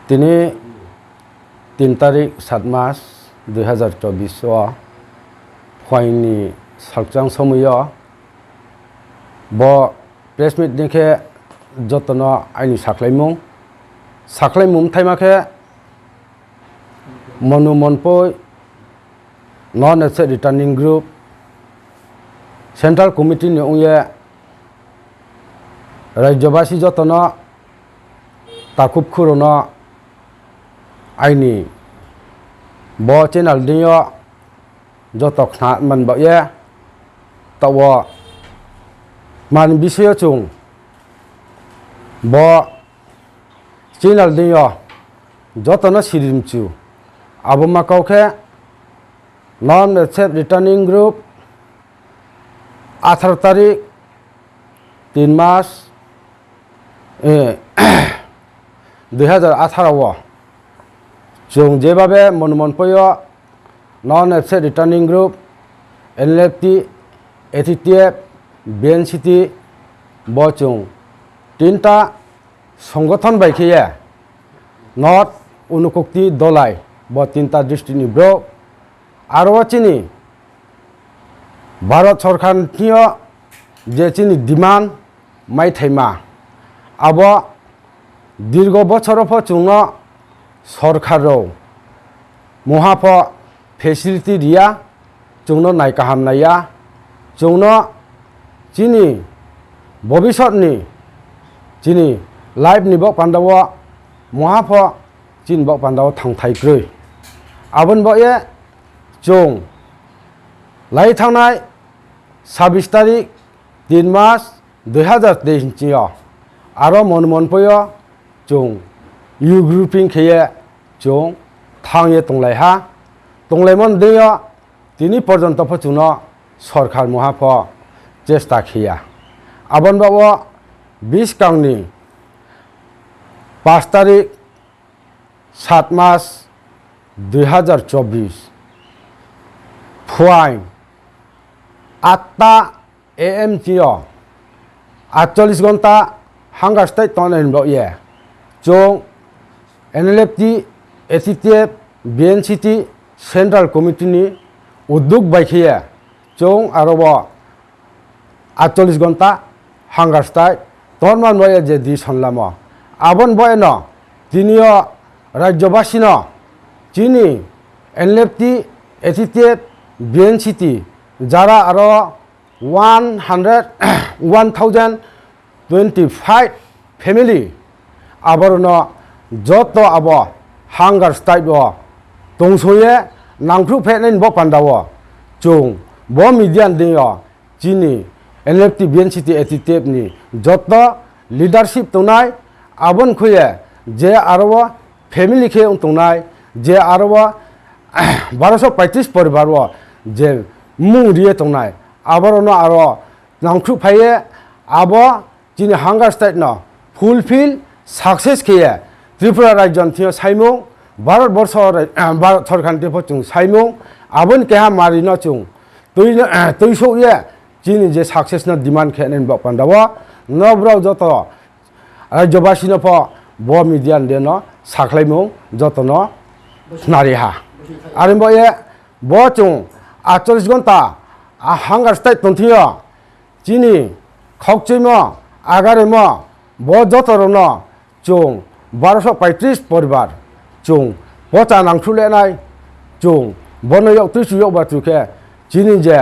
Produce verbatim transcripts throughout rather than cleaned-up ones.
Tini তিন তারিখ সাত মাস দুই হাজার চব্বিশ wo phuaing ni salkchang somoi yo bo press meet ni khe joto no aini sakhlaimung, sakhlaimung bthaima khe Monu Monpoi Non Absent Returning Group Central Committee ni ong ye rajyobasi joto no, takhu bkhu rao no aini bo channel deing yo joto khna man baoh ye, taoh wo tma ni bisoi yo chung bo channel deing yo joto no sirimchu. Abo ma kau khe Non Absent Returning Group আঠারো তারিখ তিন মাস, দুই হাজার আঠারো wo chung যেভাবে Monu Monpoi yo Non Absent Returning Group, NLFT, ATTF, বিএনসিটি bo chung তিনটা সংগঠন bai khe ye North, Unakoti, Dhalai, bo তিনটা district ni brouh, aro wo chini Bharat সরকার ni thing yo je chini demand maithaima, abo দীর্ঘ বছর wo pho chung no সরকার rao mungha pho facility ri ya, chung no nai kaham nai ya, chung no chini ভবিষ্যৎ ni, chini life ni baoh panda wo mungha pho chini baoh panda wo thangthai kroi. Abo ni baoh ye chung lai thanngnai ছাব্বিশ তারিখ তিন মাস দুই হাজার তেইশ ni yo aro Monu Monpoi yo chung U grouping khe ye chung thanng ye tonglai ha. Tonglaimo ni deing yo tini পর্যন্ত pho chung no সরকার mungha pho চেষ্টা khe ya. Abo ni baoh wo buskang ni পাঁচ তারিখ সাত মাস দুই হাজার চব্বিশ phuaing আটটা am ni yo আটচল্লিশ ঘণ্টা hunger strike tongnai ni baoh ye chung NLFT, ATTF, বিএনসিটি, Central Committee ni উদ্যোগ bai khe ye chung aro wo আটচল্লিশ ঘণ্টা hunger strike tongman baoh ye je decision lamo, abo ni baoh ye no tini yo rajyobasi no chini NLFT, ATTF, বিএনসিটি যারা aro one hundred, one thousand twenty five family, aboro no joto abo hunger strike wo tongsong ye nangkhruh phehnai ni baoh panda wo chung bo media ni deing yo chini NLFT, বিএনসিটি, ATTF ni joto leadership tongnai, abo ni khui ye je aro wo family khe ong tongnai, je aro wo বারোশো পঁয়ত্রিশ পরিবার wo je mmung ri ye tongnai, aboro no aro nangkhruh phai ye abo chini hunger strike no fulfill, success khe ye Tripura rajyo ni thing yo saimung, Bharat borsho, Bharat sorkar ni thing pho chung saimung, abo ni keha mari no chung tui, tuisouh ye chini je success no demand khe nai ni baoh panda wo no brao joto rajyobasi no pho bo media ni deing no sakhlaimung joto no khnari ha. Are baoh ye bo chung আটচল্লিশ ঘণ্টা hunger strike tong thing yo chini khaukchuimo, agaremo, bo joto rao no chung বারোশো পঁয়ত্রিশ পরিবার chung pocha nangkhruh le nai, chung bo no yak tuisu yak batu khe chini je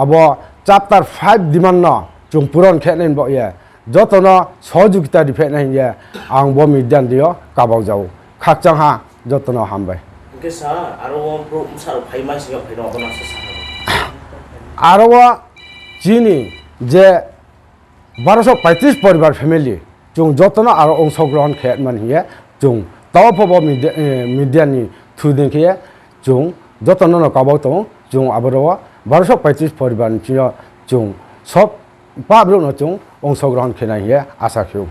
abo chapter five demand no chung puron khe nai ni baoh ye joto no sohojogita ri phehnai hing ye ang bo media ni deing yo kabau jao. Khakchang ha, joto no hambai. Hing khe sa, aro wo brouh bsa rao phai mai sing yo phai no abo no sa sa. Aro wo chini je বারোশো পঁয়ত্রিশ পরিবার family, chung joto no aro অংশগ্রহণ khe man hing ye chung tao pho bo media, media ni through deing khe ye chung joto no no kabau tong ou, chung aboro wo বারোশো পঁয়ত্রিশ পরিবার ni thing yo chung sob pah brouh no chung অংশগ্রহণ khe nai hing ye asa khe ou.